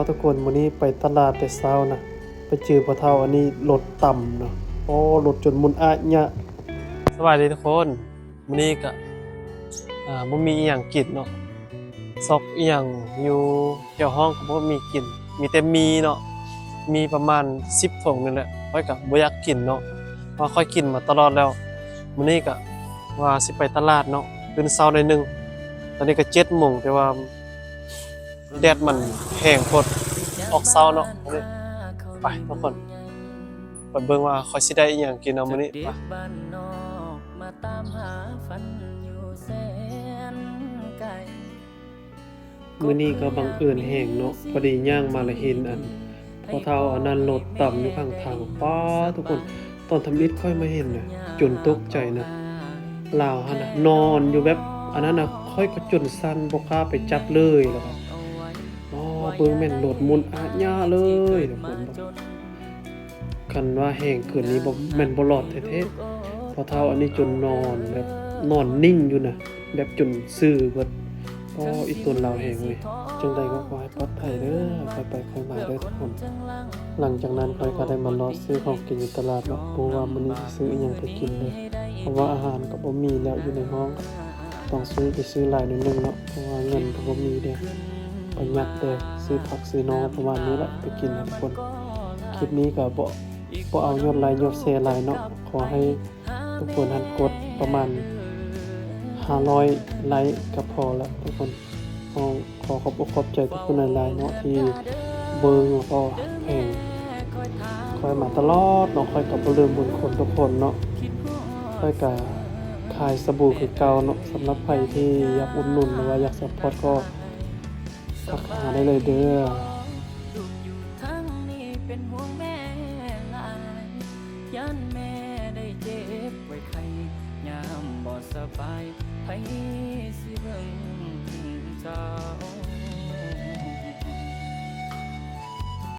ທຸກຄົນ ມື້ນີ້ໄປຕະຫຼາດແຕ່ເຊົ້ານະ ໄປເຈີພໍ່ເຖົ້າອັນນີ້ລົດຕຳເນາະ. ໂອ້ ລົດຈົນໝຸ່ນອາຍະ. ສະບາຍດີທຸກຄົນ. ມື້ນີ້ກະ ອ່າ ບໍ່ມີອີ່ຫຍັງກິນເນາະ. ຊອກອີ່ຫຍັງຢູ່ແຖວຫ້ອງກະບໍ່ມີກິນ ມີແຕ່ໝີ່ເນາະ. ໝີ່ປະມານສິບຖົງນີ້ແຫຼະ. ຂ້ອຍກະບໍ່ຢາກກິນເນາະ ເພາະວ່າຂ້ອຍກິນມາຕະຫຼອດແລ້ວ. ມື້ນີ້ກະວ່າຊິໄປຕະຫຼາດເນາະ ຕື່ນເຊົ້າໜ້ອຍໜຶ່ງ. ຕອນນີ້ກະເຈັດໂມງ ແຕ່ວ່າ ແດດມັນແຮງໂພດ ອອກເຊົ້າເນາະ. ໄປທຸກຄົນ ໄປເບິ່ງວ່າຂ້ອຍຊິໄດ້ອີ່ຫຍັງກິນເນາະມື້ນີ້. ໄປ. ມື້ນີ້ກໍບັງເອີນແຮງເນາະ ພໍດີຍ່າງມາລະເຫັນອັນ ພໍ່ເຖົ້າອັນນັ້ນລົດຕຳຢູ່ຂ້າງທາງ. ປ້າ ທຸກຄົນ ຕອນທຳອິດຂ້ອຍມາເຫັນນະ ຈົນຕົກໃຈນະ. ລາວຫັ້ນນະ ນອນຢູ່ແບບອັນນັ້ນນະ ຂ້ອຍກໍຈົນສັ່ນ ບໍ່ກ້າໄປຈັບເລີຍ. ແລ້ວກໍ ອໍ ເບິ່ງແມ່ນລົດໝຸ່ນອາຍະເລີຍ ທຸກຄົນ. ຄັນວ່າແຮງເກີນນີ້ບໍ່ແມ່ນບໍ່ລອດແທ້ໆ. ພໍ່ເຖົ້າອັນນີ້ຈົນນອນແບບ ນອນນິ່ງຢູ່ນະ ແບບຈົນຊື່ເບິດ. ອໍ ອີ່ຕົນລາວແຮງເວີຍ. ຈັ່ງໃດກໍຂໍໃຫ້ປອດໄພເດີ ຄ່ອຍໄປຄ່ອຍມາເດີທຸກຄົນ. ຫຼັງຈາກນັ້ນຂ້ອຍກໍໄດ້ມາເລາະຊື້ຂອງກິນຢູ່ຕະຫຼາດເນາະ. ບໍ່ຮູ້ວ່າມື້ນີ້ຊິຊື້ອີ່ຫຍັງໄປກິນເດີ ເພາະວ່າອາຫານກໍບໍ່ມີແລ້ວ ຢູ່ໃນຫ້ອງ. ຕ້ອງຊື້ໄປຊື້ຫຼາຍໜ້ອຍໜຶ່ງເນາະ ເພາະວ່າເງິນກໍບໍ່ມີເດ້ ປະຢັດແດ່. ຊື້ຜັກຊື້ໜໍ່ປະມານນີ້ແຫຼະໄປກິນນະທຸກຄົນ. ຄລິບນີ້ກໍບໍ່ ບໍ່ເອົາຍອດໄລຍອດແຊຫຼາຍເນາະ. ຂໍໃຫ້ທຸກຄົນຫັ້ນກົດປະມານຫ້າຮ້ອຍໄລກໍພໍລະທຸກຄົນ. ຂໍຂອບອົກຂອບໃຈທຸກຄົນຫຼາຍໆເນາະ ທີ່ເບິ່ງແລ້ວກໍຮັກແພງຂ້ອຍມາຕະຫຼອດເນາະ. ຂ້ອຍກໍບໍ່ລືມບຸນຄຸນທຸກຄົນເນາະ. ຂ້ອຍກໍຂາຍສະບູຄືເກົ່າເນາະ. ສຳລັບໃຜທີ່ຢາກອຸດໜູນ ຫຼືວ່າຢາກຊັບພອດ ກໍທັກຫາໄດ້ເລີຍເດີ. ໄປ